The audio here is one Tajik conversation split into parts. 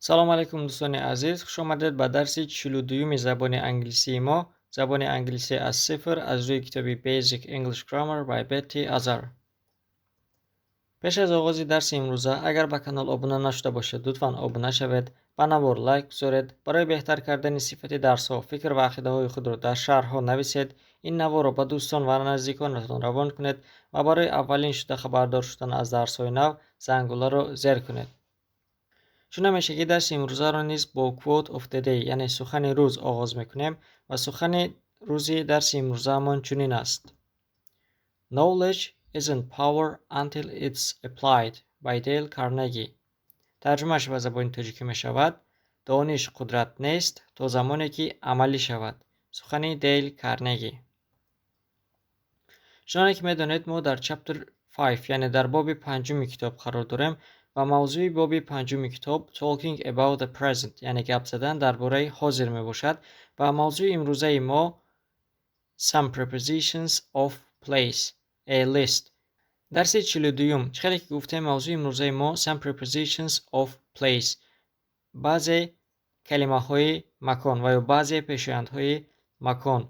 Салом алейкум, дӯстони азиз, хуш омадед ба дарси 42-юми забони англисии мо, забони англисӣ аз сифр, аз рӯи китоби Basic English Grammar by Betty Azar. Пеш аз оғози дарси имрӯза, агар ба канал обуна нашуда бошед, лутфан обуна шавед, ба навор лайк гузоред, барои беҳтар кардани сифати дарсҳо фикр ва ақидаҳои худро дар шарҳҳо нависед, ин наворро ба дӯстон ва наздиконатон равон кунед ва барои аввалин шуда хабардор шудан аз дарсҳои нав зангуларо зер кунед. Чун ҳамешагӣ, дарси имрӯзаро низ бо Quote of the Day, яъне сухани рӯз, оғоз мекунем ва сухани рӯзи дарси имрӯзаамон чунин аст: "Knowledge isn't power until it's applied" by Dale Carnegie. Тарҷумааш ба забони тоҷикӣ мешавад: «Дониш қудрат нест, то замоне ки амалӣ шавад». Сухани Дейл Карнеги. Чуноне ки медонед, мо дар chapter 5, яъне дар боби панҷуми китоб қарор дорем ва мавзӯи боби панҷуми китоб Talking about the present, яъне гап задан дар бораи ҳозир мебошад ва мавзӯи имрӯзаи мо Some prepositions of place, a list. Дарси 42-юм, чӣ хеле ки гуфтем, мавзӯи имрӯзаи мо Some prepositions of place, баъзе калимаҳои макон ва ё баъзе пешояндҳои макон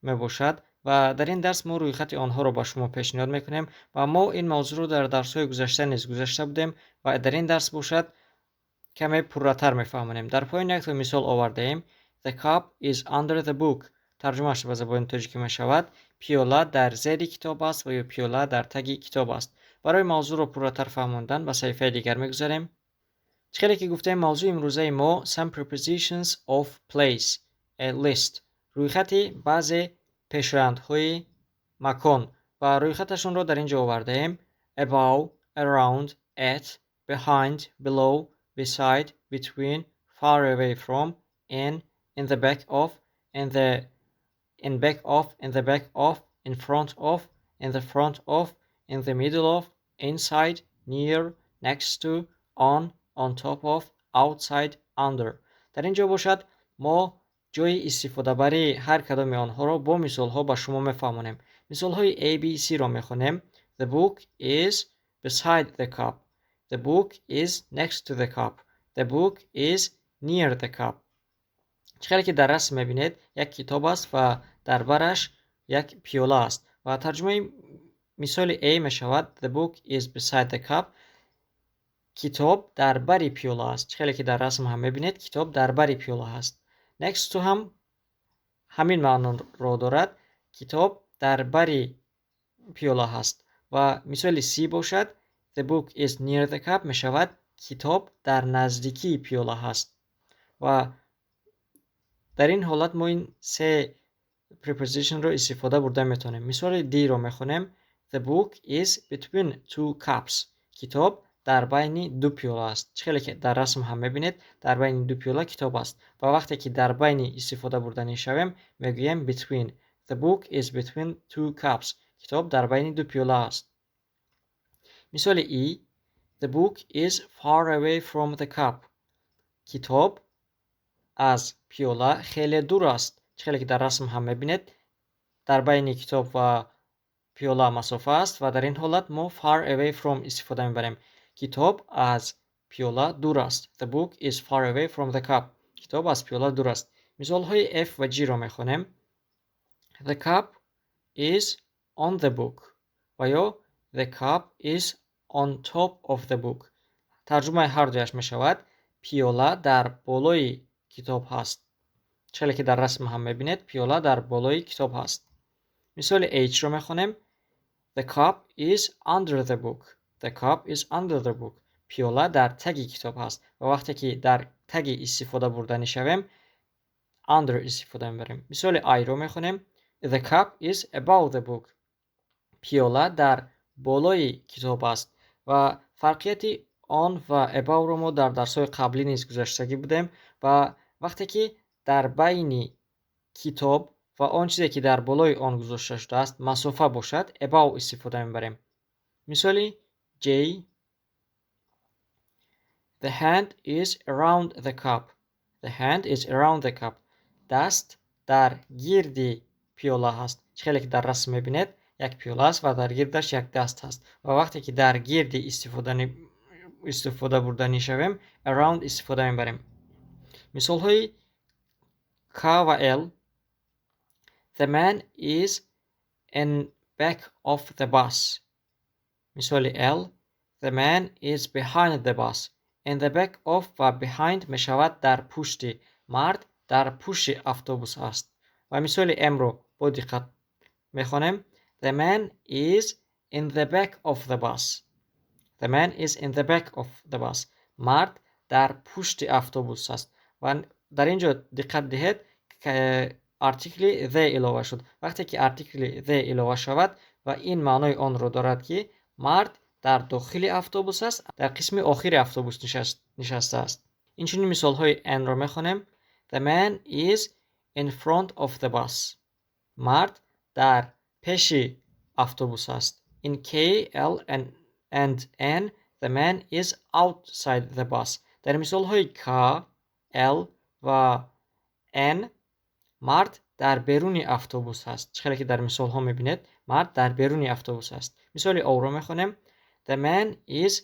мебошад ва дар ин дарс мо рӯйхати онҳоро ба шумо пешниҳод мекунем ва мо ин мавзӯъро дар дарсҳои гузашта низ гузашта будем ва дар ин дарс бошад, каме пурратар мефаҳмонем. Дар поён якто мисол овардаем: The cup is under the book. Тарҷумааш ба забони тоҷикӣ мешавад: пиёла дар зери китоб аст ва ё пиёла дар таги китоб аст. Барои мавзӯъро пурратар фаҳмондан ба саҳифаи дигар мегузарем. Чӣ хеле ки гуфтем, мавзӯи имрӯзаи мо Some prepositions of place, a list, рӯйхати баъзе пешояндҳои макон ва рӯйхаташонро дар ин ҷо овардаем: above, around, at, behind, below, beside, between, far away from, in, in the back of, in the in back of, in the back of, in front of, in the front of, in the middle of, inside, near, next to, on, on top of, outside, under. Дар ин ҷо бошад, мо ҷои истифодабарии ҳар кадоми онҳоро бо мисолҳо ба шумо мефаҳмонем. Мисолҳои A, B, C ро мехонем. The book is beside the cup. The book is next to the cup. The book is near the cup. Чӣ хеле ки дар расм мебинед, як китоб аст ва дар бараш як пиёла аст ва тарҷумаи мисоли A мешавад: The book is beside the cup. Китоб дар бари пиёла аст. Чӣ хеле ки дар расм ҳам мебинед, китоб дар бари пиёла ҳаст. Next to ҳам ҳамин маъноро дорад: китоб дар бари пиёла ҳаст. Ва мисоли C бошад, The book is near the cup мешавад: китоб дар наздикии пиёла ҳаст. Ва дар ин ҳолат мо ин се preposition ро истифода бурда метавонем. Мисоли D ро мехонем: The book is between two cups. Китоб дар байни ду пиёла аст. Чӣ хеле ки дар расм ҳам мебинед, дар байни ду пиёла китоб аст ва вақте ки дар байни истифода бурданӣ шавем, мегӯем between. The book is between two cups. Китоб дар байни ду пиёла аст. Мисоли E: The book is far away from the cup. Китоб аз пиёла хеле дур аст. Чӣ хеле ки дар расм ҳам мебинед, дар байни китоб ва пиёла масофа аст ва дар ин ҳолат мо far away from истифода мебарем. Китоб аз пиёла дур аст. The book is far away from the cup. Китоб аз пиёла дур аст. Мисолҳои F ва G ро мехонем: The cup is on the book ва ё The cup is on top of the book. Тарҷумаи ҳардуяш мешавад: пиёла дар болои китоб ҳаст. Чӣ ки дар расм ҳам мебинед, пиёла дар болои китоб ҳаст. Мисоли H ро мехонем: The cup is under the book. The cup is under the book. Пиёла дар таги китоб ҳаст ва вақте ки дар таги истифода бурданӣ шавем, under истифода мебарем. Мисоли I ро мехонем: The cup is above the book. Пиёла дар болои китоб аст ва фарқияти on ва above ро мо дар дарсҳои қаблӣ низ гузаштагӣ будем ва вақте ки дар байни китоб ва он чизе, ки дар болои он гузошта шудааст, масофа бошад, above истифода мебарем. Мисоли J: The hand is around the cup. The hand is around the cup. Даст дар гирди пиёла ҳаст. Чӣ хеле ки дар расм мебинед, як пиёла аст ва дар гирдаш як даст ҳаст ва вақте ки дар гирди истифода Истифода бурданӣ шавем, around истифода мебарем. Мисолҳои K ва L: The man is in back of the bus. Мисоли L: The man is behind the bus. In the back of ва behind мешавад дар пушти. Мард дар пушти автобус аст. Ва мисоли M-ро бо диққат мехонем: The man is in the back of the bus. The man is in the back of the bus. Мард дар пушти автобус аст. Ва дар ин ҷо диққат диҳед, артикли the илова шуд. Вақте ки артикли the илова шавад ва ин маънои онро дорад, ки мард дар дохили автобус аст, дар қисми охири автобус нишастааст. Инчунин мисолҳои N-ро мехонем: The man is in front of the bus. Мард дар пеши автобус аст. In K, L and N, the man is outside the bus. Дар мисолҳои K, L ва N мард дар беруни автобус аст. Чӣ хеле ки дар мисолҳо мебинед, мард дар беруни автобус аст. Мисоли O-ро мехонем: The man is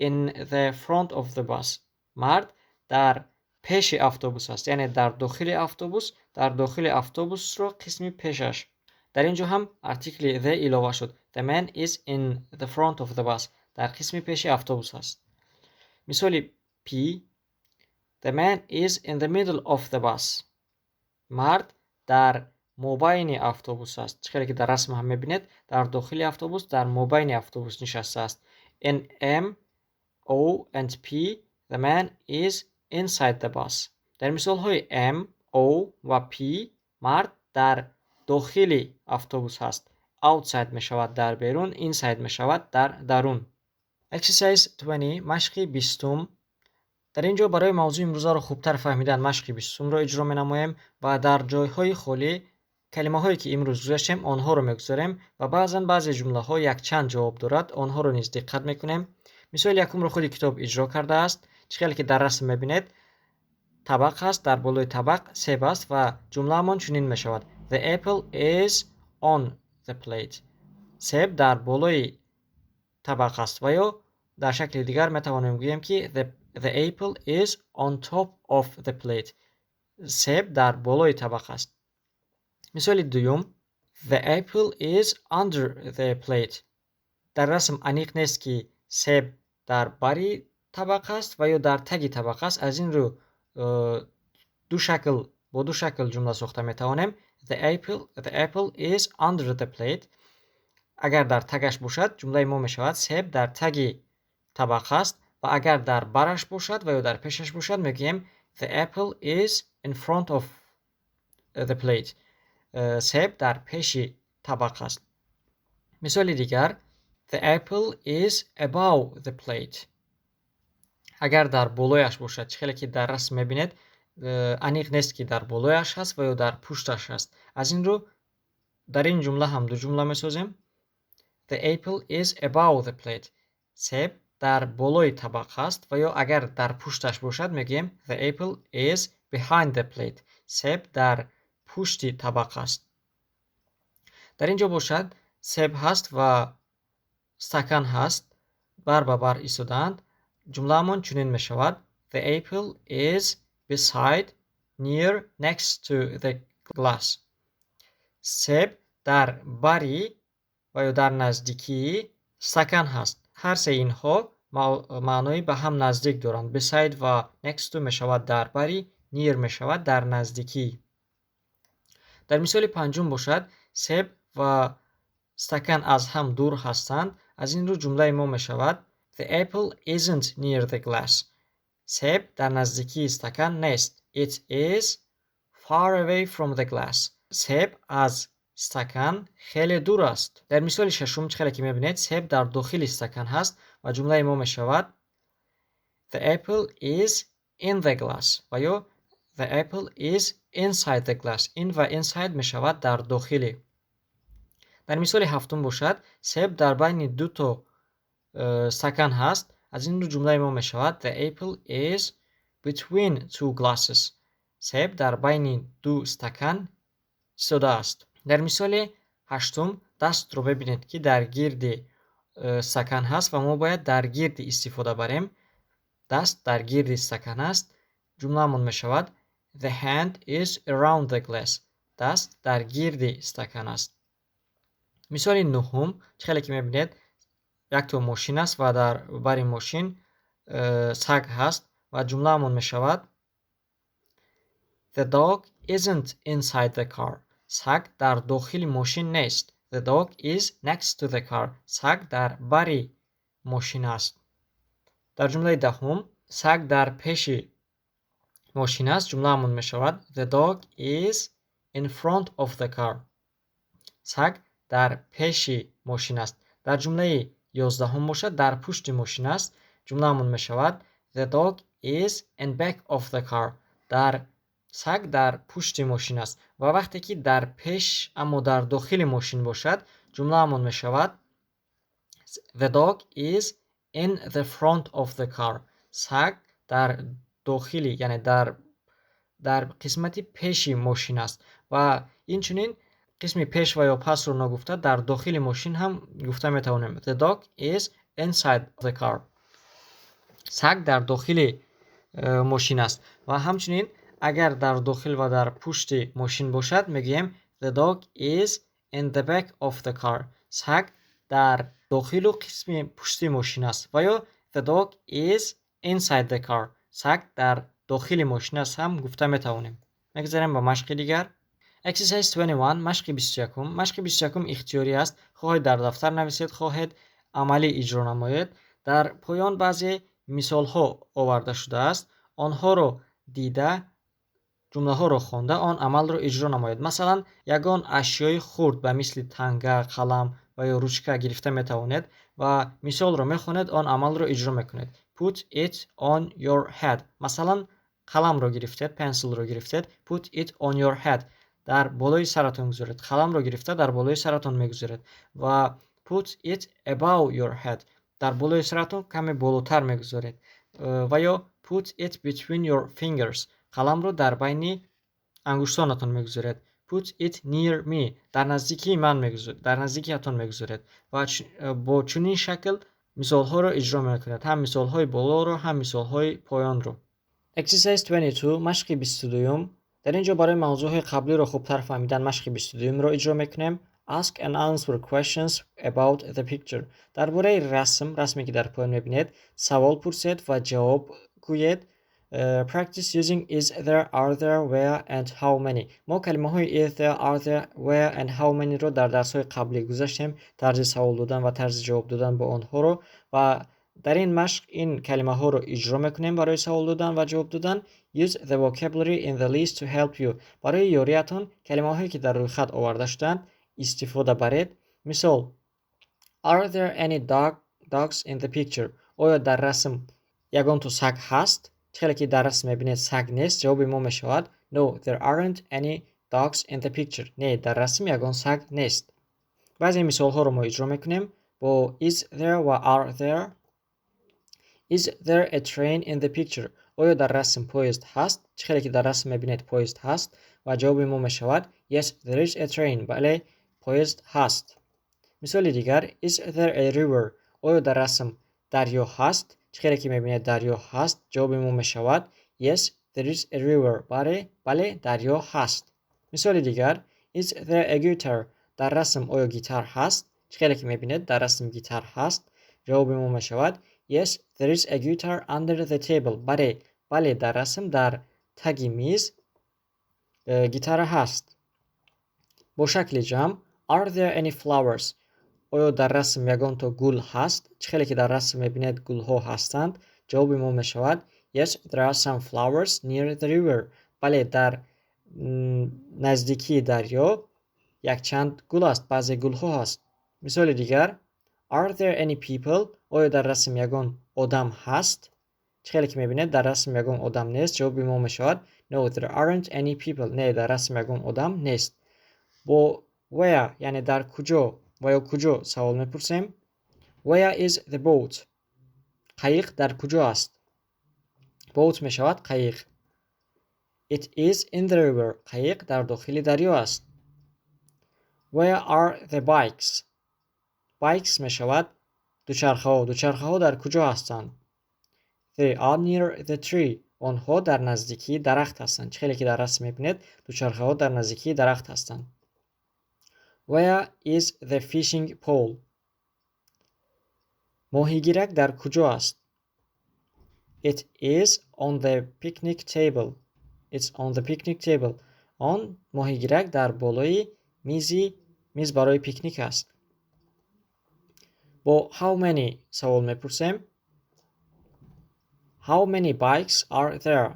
in the front of the bus. Мард дар пеши автобус аст, яъне дар дохили автобус, дар дохили автобусро қисми пешаш. Дар ин ҷо ҳам артикли the илова шуд. The man is in the front of the bus. Дар қисми пеши автобус аст. Мисоли P: The man is in the middle of the bus. Мард дар мобайни автобус аст. Чӣ хеле ки дар расм ҳам мебинед, дар дохили автобус, дар мобайни автобус нишастааст. In M, O and P, the man is inside the bus. Дар мисолҳои M, O ва P мард дар дохили автобус ҳаст. Outside мешавад дар берун, inside мешавад дар дарун. Exercise 20, машқи 20-ум. Дар ин ҷо барои мавзӯи имрӯзаро хубтар фаҳмидан машқи 20-умро иҷро менамоем ва дар ҷойҳои холӣ калимаҳое, ки имрӯз гузаштем, онҳоро мегузорем ва баъзан баъзе ҷумлаҳо якчанд ҷавоб дорад, онҳоро низ диққат мекунем. Мисоли якумро худи китоб иҷро кардааст. Чӣ хеле ки дар расм мебинед, табақ ҳаст, дар болои табақ себ аст ва ҷумлаамон чунин мешавад: The apple is on the plate. Себ дар болои табақ аст ва ё дар шакли дигар метавонем гӯем, ки the apple is on top of the plate. Себ дар болои табақ аст. Мисоли дуюм: The apple is under the plate. Дар расм аниқ нест, ки себ дар бари табақ аст ва ё дар таги табақ аст. Аз ин рӯ ду шакл, бо ду шакл ҷумла сохта метавонем: The apple is under the plate. Агар дар тагаш бошад, ҷумлаи мо мешавад: себ дар таги табақ аст. Ва агар дар бараш бошад ва ё дар пешаш бошад, мегӯем: The apple is in front of the plate. Себ дар пеши табақ аст. Мисоли дигар: The apple is above the plate. Агар дар болояш бошад, чӣ хеле ки дар расм мебинед, аниқ нест, ки дар болояш ҳаст ва ё дар пушташ ҳаст. Аз ин рӯ дар ин ҷумла ҳам ду ҷумла месозем: The apple is above the plate. Себ дар болои табақ ҳаст. Ва ё агар дар пушташ бошад, мегӯем: The apple is behind the plate. Себ дар пушти табақ аст. Дар ин ҷо бошад, себ ҳаст ва стакан ҳаст, бар ба бар истодаанд. Ҷумлаамон чунин мешавад: The apple is beside, near, next to the glass. Себ дар бари ва ё дар наздикии стакан ҳаст. Ҳар сеи инҳо маънои ба ҳам наздик доранд. Beside ва next to мешавад дар бари, near мешавад дар наздикӣ. Дар мисоли панҷум бошад, себ ва стакан аз ҳам дур ҳастанд. Аз ин рӯ ҷумлаи мо мешавад: The apple isn't near the glass. Себ дар наздикии стакан нест. It is far away from the glass. Себ аз стакан хеле дур аст. Дар мисоли шашум, чӣ хеле ки мебинед, себ дар дохили стакан ҳаст ва ҷумлаи мо мешавад: The apple is in the glass ва ё The apple is inside the glass. In ва inside мешавад дар дохили. Дар мисоли ҳафтум бошад, себ дар байни дуто стакан ҳаст. Аз ин рӯ ҷумлаи мо мешавад: The apple is between two glasses. Себ дар байни ду стакан истодааст. Дар мисоли ҳаштум дастро бибинед, ки дар гирди стакан ҳаст ва мо бояд дар гирди истифода барем. Даст дар гирди стакан аст. Ҷумлаамон мешавад: The hand is around the glass. Даст дар гирди стакан аст. Мисоли нуҳум, чӣ хеле ки мебинед, якто мошин аст ва дар бари мошин саг ҳаст ва ҷумлаамон мешавад: The dog isn't inside the car. Саг дар дохили мошин нест. The dog is next to the car. Саг дар бари мошин аст. Дар ҷумлаи 10-ум саг дар пеши мошин аст. Ҷумлаамон мешавад: The dog is in front of the car. Саг дар пеши мошин аст. Дар ҷумлаи 11-ум бошад, дар пушти мошин аст. Ҷумлаамон мешавад: The dog is in back of the car. Дар саг дар пушти мошин аст. Ва вақте ки дар пеш, аммо дар дохили мошин бошад, ҷумлаамон мешавад: The dog is in the front of the car. Саг дар дохили, яъне дар қисмати пеши мошин аст. Ва инчунин қисми пеш ва ё пасро ногуфта, дар дохили мошин ҳам гуфта метавонем: The dog is inside the car. Саг дар дохили мошин аст. Ва ҳамчунин агар дар дохил ва дар пушти мошин бошад, мегӯем: The dog is in the back of the car. Саг дар дохилу қисми пушти мошин аст. Ва ё The dog is inside the car. Саг дар дохили мошин аст ҳам гуфта метавонем. Мегузарем ба машқи дигар. Exercise 21, машқи 21. Машқи 21 ихтиёрӣ аст. Хоҳед, дар дафтар нависед, хоҳед, амалӣ иҷро намоед. Дар поён баъзе мисолҳо оварда шудааст. Онҳоро дида, ҷумлаҳоро хонда, он амалро иҷро намоед. Масалан, ягон ашёи хурд ба мисли танга, қалам ва ё ручка гирифта метавонед ва мисолро мехонед, он амалро иҷро мекунед. Put it on your head. Масалан, қаламро гирифтед, pencil ро гирифтед. Put it on your head. Дар болои саратон гузоред. Қаламро гирифта, дар болои саратон мегузоред. Ва put it above your head. Дар болои саратон каме болотар мегузоред. Ва ё put it between your fingers. Қаламро дар байни ангуштонатон мегузоред. Put it near me. Дар наздикии ман мегузоред, дар наздикиятон мегузоред. Ва бо чунин шакл мисолҳоро иҷро мекунед. Ҳам мисолҳои болоро, ҳам мисолҳои поёнро. Exercise 22, машқи 22. Дар ин ҷо барои мавзӯъҳои қаблиро хубтар фаҳмидан машқи 22-ро иҷро мекунем. Ask and answer questions about the picture. Дар бораи расм, расме ки дар поён мебинед, савол пурсед ва ҷавоб гӯед. Practice using is there, are there, where and how many. Мо калимаҳои is there, are there, where and how many ро дар дарсҳои қаблӣ гузаштем, тарзи савол додан ва тарзи ҷавоб додан бо онҳоро, ва дар ин машқ ин калимаҳоро иҷро мекунем барои савол додан ва ҷавоб додан. Use the vocabulary in the list to help you. Барои ёриятон калимаҳое ки дар рӯйхат оварда шудаанд, истифода баред. Мисол: Are there any dogs in the picture? Оё дар расм ягонто саг ҳаст? Чӣ хеле ки дар расм мебинед, саг нест. Ҷавоби мо мешавад: No, there aren't any dogs in the picture. Не, дар расм ягон саг нест. Баъзе мисолҳоро мо иҷро мекунем бо is there ва are there. Is there a train in the picture? Оё дар расм поезд ҳаст? Чӣ хеле ки дар расм мебинед, поезд ҳаст ва ҷавоби мо мешавад: Yes, there is a train. Бале, поезд ҳаст. Мисоли дигар: Is there a river? Оё дар расм дарё ҳаст? Чӣ хеле ки мебинед, дарё ҳаст. Ҷавоби мо мешавад: Yes, there is a river. Бале, бале, дарё ҳаст. Мисоли дигар: Is there a guitar? Дар расм оё гитар ҳаст? Чӣ хеле ки мебинед, дар расм гитар ҳаст. Ҷавоби мо мешавад: Yes, there is a guitar under the table. Бале, бале, дар расм дар таги миз гитара ҳаст. Бо шакли ҷамъ: Are there any flowers? Оё дар расм ягонто гул ҳаст? Чӣ хеле ки дар расм мебинед, гулҳо ҳастанд. Ҷавоби мо мешавад: Yes, there are some flowers near the river. Бале, дар наздикии дарё якчанд гул аст, баъзе гулҳо ҳаст. Мисоли дигар: Are there any people? Оё дар расм ягон одам ҳаст? Чӣ хеле ки мебинед, дар расм ягон одам нест. Ҷавоби мо мешавад: No, there aren't any people. Не, дар расм ягон одам нест. Бо where, яъне дар куҷо ва ё куҷо савол мепурсем. Where is the boat? Қайиқ дар куҷо аст? Boat мешавад қайиқ. It is in the river. Қайиқ дар дохили дарё аст. Where are the bikes? Bikes мешавад Дучархаҳо. Дучархаҳо дар куҷо ҳастанд? They are near the tree. Онҳо дар наздикии дарахт ҳастанд. Чӣ хеле ки дар расм мебинед, дучархаҳо дар наздикии дарахт ҳастанд. Where is the fishing pole? Моҳигирак дар куҷо аст? It is on the picnic table. It's on the picnic table. Он моҳигирак дар болои мизи миз барои пикник аст. Бо how many савол мепурсем. How many bikes are there?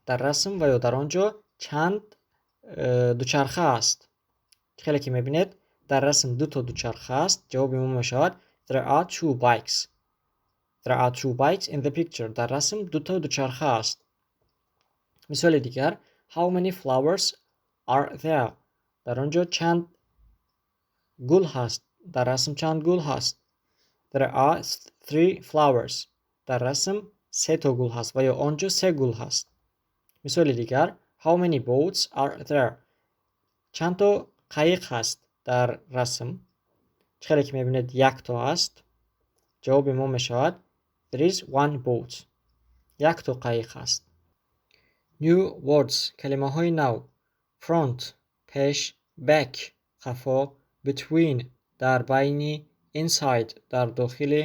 Дар расм ва ё дар он ҷо чанд дучарха аст? Хеле ки мебинед, дар расм дуто дучарха аст. Ҷавоби мо мешавад: There are two bikes. There are two bikes in the picture. Дар расм дуто дучарха аст. Мисоли дигар: How many flowers are there? Дар он ҷо чанд гул ҳаст? Дар расм чанд гул ҳаст? There are three flowers. Дар расм се то гул ҳаст ва ё он ҷо се гул ҳаст. Мисоли дигар: How many boats are there? Чанд то қайиқ ҳаст дар расм? Чӣ хеле ки мебинед, якто аст. Ҷавоби мо мешавад: There is one boat. Якто қайиқ ҳаст. New words, калимаҳои нав. Front, пеш, back, қафо, between, дар байни, inside, дар дохили,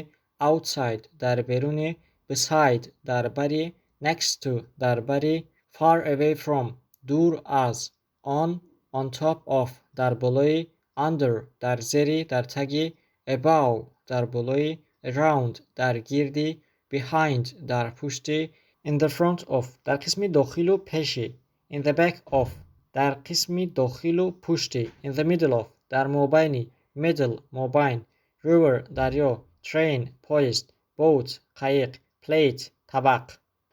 outside, дар беруни, beside, дар бари, next to, дар бари, far away from, дур аз, on, on top of, дар болои, under, дар зери, дар таги, above, дар болои, around, дар гирди, behind, дар пушти, in the front of, дар қисми дохилу пеши, in the back of, дар қисми дохилу пушти, in the middle of, дар мобайни, middle, мобайн, river, дарё, train, поезд, boat, қайиқ, plate, табақ.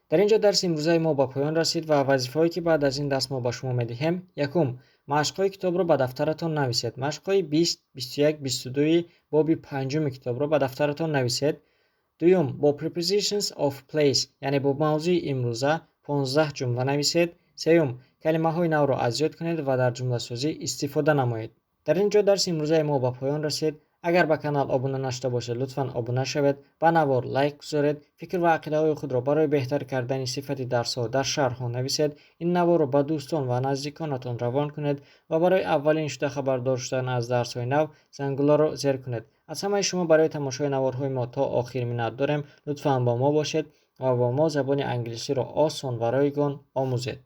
Дар ин ҷо дарси имрӯзаи мо ба поён расид ва вазифаҳое, ки баъд аз ин дарс мо ба шумо медиҳем: якум, машқҳои китобро ба дафтаратон нависед. Машқҳои 20, 21, 22-и боби панҷуми китобро ба дафтаратон нависед. Дуюм, бо prepositions of place, яъне бо мавзӯи имрӯза, 15 ҷумла нависед. Сеюм, калимаҳои навро аз ёд кунед ва дар ҷумласозӣ истифода намоед. Дар ин ҷо дарси имрӯзаи мо ба поён расид. Агар ба канал обуна нашуда бошед, лутфан обуна шавед, ба навор лайк гузоред, фикр ва ақидаҳои худро барои беҳтар кардани сифати дарсҳо дар шарҳҳо нависед, ин наворро ба дӯстон ва наздиконатон равон кунед ва барои аввалин шуда хабардор шудан аз дарсҳои нав зангуларо зер кунед. Аз ҳамаи шумо барои тамошои наворҳои мо то охир миннат дорем. Лутфан бо мо бошед ва бо мо забони англисиро осон ва ройгон омӯзед.